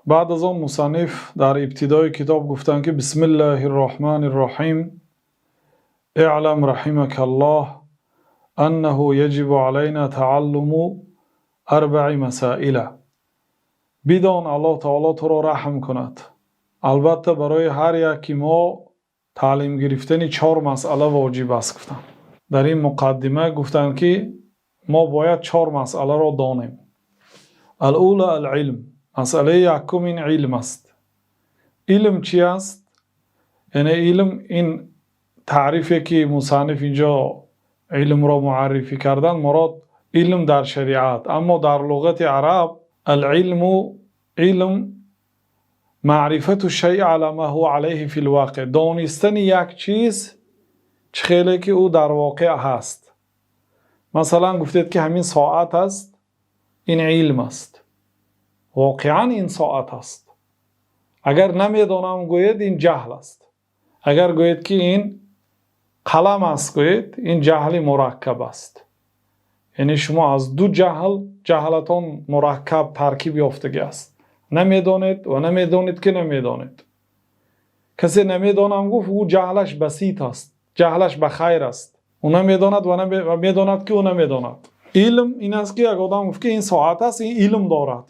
Баъд аз он мусанниф дар ибтидои китоб гуфтанд, ки: بسم الله الرحمن الرحيم، اعلم رحمك الله أنه يجب علينا تعلم أربع مسائل. Бидон, Аллоҳ таоло туро раҳм кунад, албатта, барои ҳар яки мо таълим гирифтани чор масъала воҷиб аст, гуфтанд. Дар ин муқаддима гуфтанд, ки мо бояд чор масъаларо донем. الأولى العلم. Масъалаи якум ин илм аст. Илм чи аст? Яъне илм ин таърифе, ки мусанниф инҷо илмро муаррифӣ кардан, мурод илм дар шариат, аммо дар луғати араб العلم илм معرفة الشيء على ما هو عليه في الواقع, донистани як чиз чӣ хеле ки ӯ дар воқеъ ҳаст. Масалан, гуфтед, ки ҳамин соат аст, ин илм аст, воқеан ин соат аст. Агар намедонам гӯед, ин ҷаҳл аст. Агар гӯед, ки ин қалам аст, гӯед, ин ҷаҳли мураккаб аст, яъне шумо аз ду ҷаҳл, ҷаҳлатон мураккаб таркиб ёфтагӣ аст: намедонед ва намедонед, ки намедонед. Касе намедонам гуфт, ӯ ҷаҳлаш басит аст, ҷаҳлаш ба хайр аст. Ӯ намедонад ва медонад, ки ӯ намедонад. Илм ин аст, ки як одам гуфт, ки ин соат аст, ин илм дорад.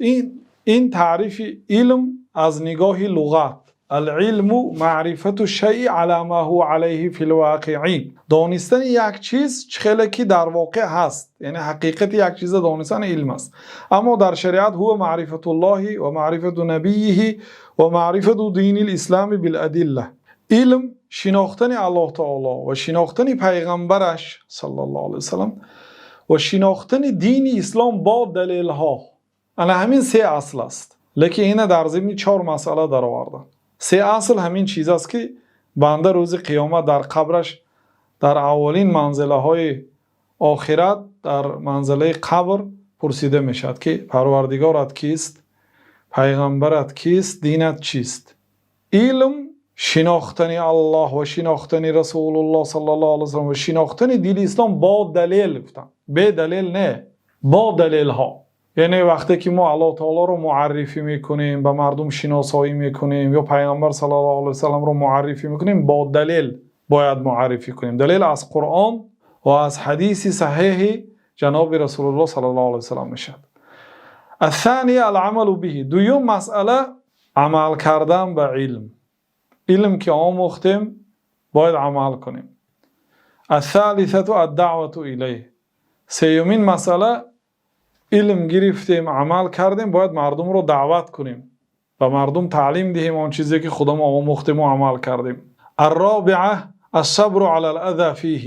Ин таърифи илм аз нигоҳи луғат: العلم معرفة الشيء على ما هو عليه في الواقع, донистани як чиз чӣ хеле ки дар воқеъ ҳаст, яъне ҳақиқати як чиза донистан илм аст. Аммо дар шариат: هو معرفة الله ومعرفة نبيه ومعرفة دين الإسلام بالأدلة. Илм шинохтани Аллоҳ таоло ва шинохтани пайғамбараш صلى الله عليه وسلم ва шинохтани дини ислом бо далелҳо. Ана ҳамин се асл аст, лекин ина дар зимни чор масъала дароварданд. Се асл ҳамин чиз аст, ки банда рӯзи қиёмат дар қабраш, дар аввалин манзилаҳои охират, дар манзилаи қабр пурсида мешавад, ки парвардигорат кист, пайғамбарат кист, динат чист? Илм шинохтани Аллоҳ ва шинохтани Расулуллоҳ صلى الله عليه وسلم ва шинохтани дини ислом бо далел, гуфтанд, бе далел не, бо далелҳо. Яъне вақте ки мо Аллоҳ таолоро муаррифӣ мекунем, ба мардум шиносоӣ мекунем ё пайғамбар صلى الله عليه وسلم ро муаррифӣ мекунем, бо далел бояд муаррифӣ кунем. Далел аз Қуръон ва аз ҳадиси саҳеҳи ҷаноби Расулуллоҳ صلى الله عليه وسلم мешавад. الثانية العمل به. Дуюм масъала амал кардан ба илм. Илм ки омӯхтем, бояд амал кунем. الثالثة الدعوة إليه. Сеюмин масъала: илм гирифтем, амал кардем, бояд мардумро даъват кунем, ба мардум таълим диҳем он чизе, ки худамо омӯхтему амал кардем. الرابعة الصبر على الأذى فيه.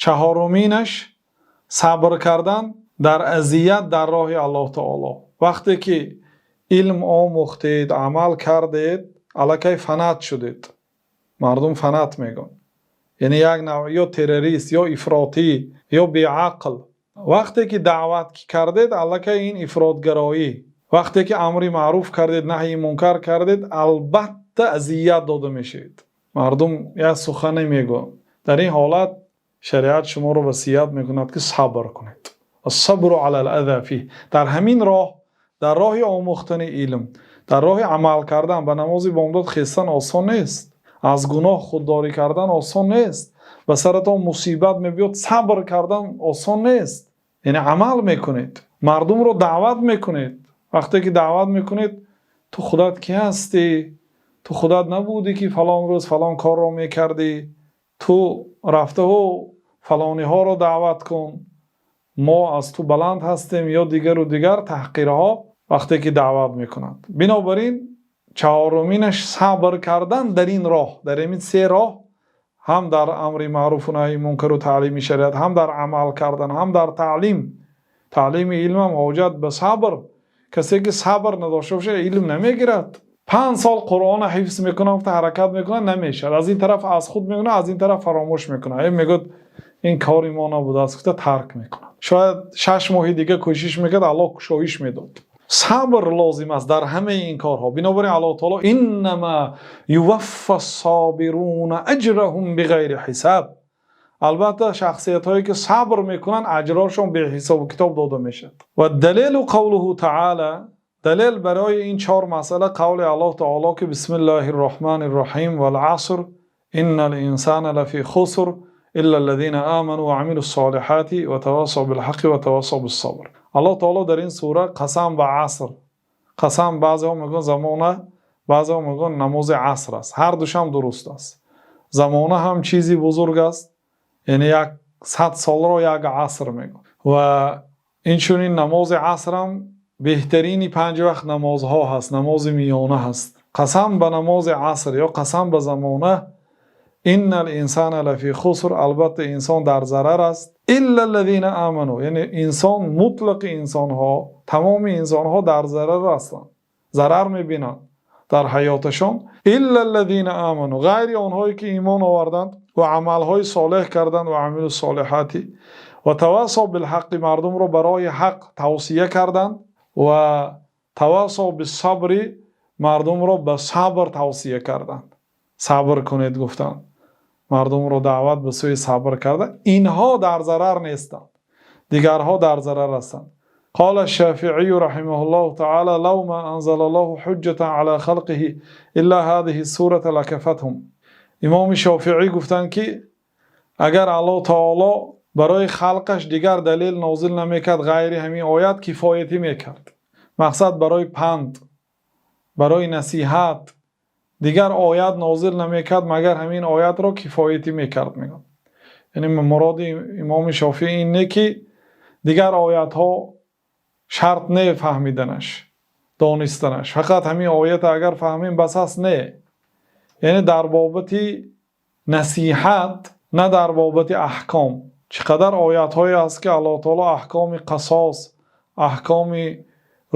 Чаҳоруминаш сабр кардан дар азият дар роҳи Аллоҳ таоло. Вақте ки илм омӯхтед, амал кардед, аллакай фанат шудед. Мардум фанат мегӯянд, яъне як навъ ё террорист, ё ифротӣ, ё беақл. Вақте ки даъват кардед, аллакай ин ифротгароӣ. Вақте ки амри маъруф кардед, наҳйи мункар кардед, албатта, азият дода мешавед, мардум як сухане мегӯянд. Дар ин ҳолат шариат шуморо васият мекунад, ки сабр кунед. الصبر على الأذى فيه. Дар ҳамин роҳ, дар роҳи омӯхтани илм, дар роҳи амал кардан, ба намози бомдод хестан осон нест, аз гуноҳ худдорӣ кардан осон нест, ба саратон мусибат мебиёд, сабр кардан осон нест. Яъне амал мекунед, мардумро даъват мекунед. Вақте ки даъват мекунед, ту худат кӣ ҳастӣ? Ту худат набудӣ, ки фалон рӯз фалон корро мекардӣ? Ту рафтаҳу фалониҳоро даъват кун, мо аз ту баланд ҳастем, ё дигару дигар таҳқирҳо вақте ки даъват мекунанд. Бинобар ин чаҳоруминаш сабр кардан дар ин роҳ, дар ин се роҳ: ҳам дар амри маъруфу наҳйи мункару таълими шариат, ҳам дар амал кардан, ҳам дар таълим. Таълими илмам ҳоҷат ба сабр. Касе ки сабр надошта бошад, илм намегирад. 5 сол Қуръонро ҳифз мекунам гуфта ҳаракат мекунад, намешавад. Аз ин тараф аз худ мекунад, аз ин тараф фаромӯш мекунад, мегӯяд, ин кори мо набудааст, гуфта тарк мекунад. Шояд 6 моҳи дига кӯшиш мекард, Аллоҳ кушоиш медод. Сабр лозим аст дар ҳамаи ин корҳо. Бинобар ин Аллоҳ таоло: إنما يوفى الصابرون أجرهم بغير حساب. Албатта, шахсиятҳое ки сабр мекунанд, аҷрошон беҳисобу китоб дода мешавад. والدليل قوله تعالى. Далел барои ин чор масъала қавли Аллоҳи таъоло, ки бисмиллоҳир раҳмонир раҳим, вал-аср, иннал-инсона лафи хуср, иллал-лазина оману ва амилус-солиҳоти ва тавосав бил-ҳаққи ва тавосав бис-сабр. Аллоҳи таъоло дар ин сура қасам ба аср, қасам, баъзеҳо мегӯянд замона, баъзеҳо мегӯянд намози аср аст. Ҳар дуяш ҳам дуруст аст. Замона ҳам чизе бузург аст, яъне 100 солро як аср мегӯянд ва ин чунин намози аср ҳам беҳтарин панҷ вақт намозҳо ҳаст, намози миёна ҳаст. Қасам ба намози аср ё қасам ба замона, иннал-инсона лафи хуср, албатта инсон дар зарар аст, иллал-лазина оману, яъне инсон, мутлақ инсонҳо, тамоми инсонҳо дар зарар ҳастанд, зарар мебинанд дар ҳаётшон, иллал-лазина оману, ғайр онҳое ки имон оварданд ва амалҳои солеҳ карданд, ва амилус-солиҳот ва тавосав бил-ҳақ, мардумро барои ҳақ тавсия карданд, ва тавосав бис-сабр, мардумро ба сабр тавсия карданд. Сабр кунед гуфтанд. Мардумро даъват ба сӯи сабр карданд. Инҳо дар зарар нестанд. Дигарҳо дар зарар ҳастанд. Қолаш-Шофеъӣ раҳимаҳуллоҳу таъоло: лав мо анзалаллоҳу ҳуҷҷатан ало халқиҳи илло ҳозиҳис-сурата лакафатҳум. Имом Шофеъӣ гуфтанд, ки агар Аллоҳи таъоло барои халқаш дигар далел нозил намекард ғайр ҳамин оят, кифоят мекард. Мақсад барои панд, барои насиҳат дигар оят нозил намекард, магар ҳамин оятро кифоят мекард, мегӯяд. Яъне муроди Имом Шофеъӣ ин не, ки дигар оятҳо шарт не фаҳмиданаш, донистанаш. Фақат ҳамин оят агар фаҳмем бас аст, не. Яъне дар бобати насиҳат, на дар бобати аҳком. Чақадар оятҳое ҳаст, ки Аллоҳи таъоло аҳкоми қисос, аҳкоми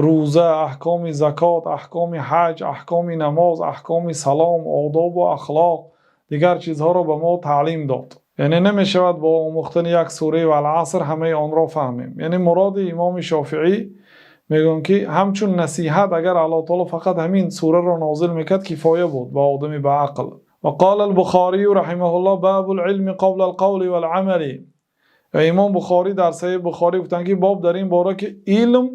рӯза, аҳкоми закот, аҳкоми ҳаҷ, аҳкоми намоз, аҳкоми салом, одоб ва ахлоқ, дигар чизҳоро ба мо таълим дод. Яъне намешавад бо омӯхтани як сура вал-аср ҳамаи онро фаҳмем. Яъне муроди Имом Шофеъӣ мегӯянд, ки ҳамчун насиҳат агар Аллоҳи таъоло фақат ҳамин сураро нозил мекард, кифоя буд ба одаме ба ақл. Ва қолал-Бухорӣ раҳимаҳуллоҳ: бобул-илми қаблал-қавли вал-амал. Ва Имом Бухорӣ дар Саҳеҳи Бухорӣ гуфтанд, ки боб дар ин бора, ки илм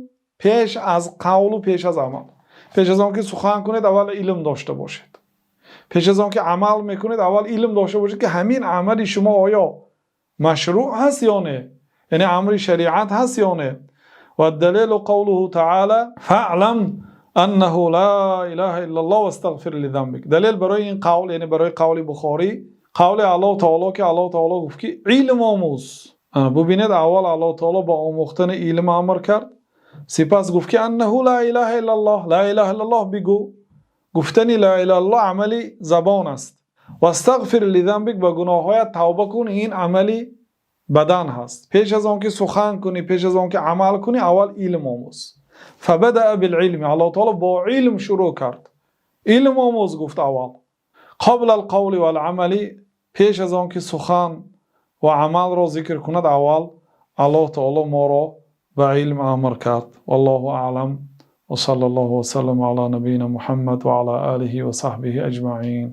пеш аз қавл ва пеш аз амал. Пеш аз он ки сухан кунед, аввал илм дошта бошед. Пеш аз он ки амал мекунед, аввал илм дошта бошед, ки ҳамин амали шумо оё машрӯъ ҳаст ё не? Яъне амри шариат ҳаст ё не? Вад-далелу қавлуҳу таъоло: фаълам аннаҳу ло илоҳа иллаллоҳ вастағфир лизанбик. Далел барои ин қавл, яъне барои қавли Бухорӣ, қавли Аллоҳи таъоло, ки Аллоҳи таъоло гуфт, ки илм омӯз. Бубинед, аввал Аллоҳи таъоло ба омӯхтани илм амр кард, сипас гуфт, ки аннаҳу ло илоҳа иллаллоҳ, ло илоҳа иллаллоҳ бигӯ. Гуфтани ло илоҳа иллаллоҳ амали забон аст. Вастағфир лизанбик, ба гуноҳҳоят тавба кун, ин амали бадан ҳаст. Пеш аз он ки сухан кунӣ, пеш аз он ки амал кунӣ, аввал илм омӯз. Фабадаа бил-илм, Аллоҳи таъоло бо илм шурӯъ кард. Илм омӯз гуфт аввал. Қаблал-қавли вал-амал, пеш аз он ки сухан ва амалро зикр кунад, аввал Аллоҳи таъоло моро ба илм амр кард. Валлоҳу аълам, ва саллаллоҳу ва саллама ало набийина Муҳаммад ва ало олиҳи ва саҳбиҳи аҷмаъин.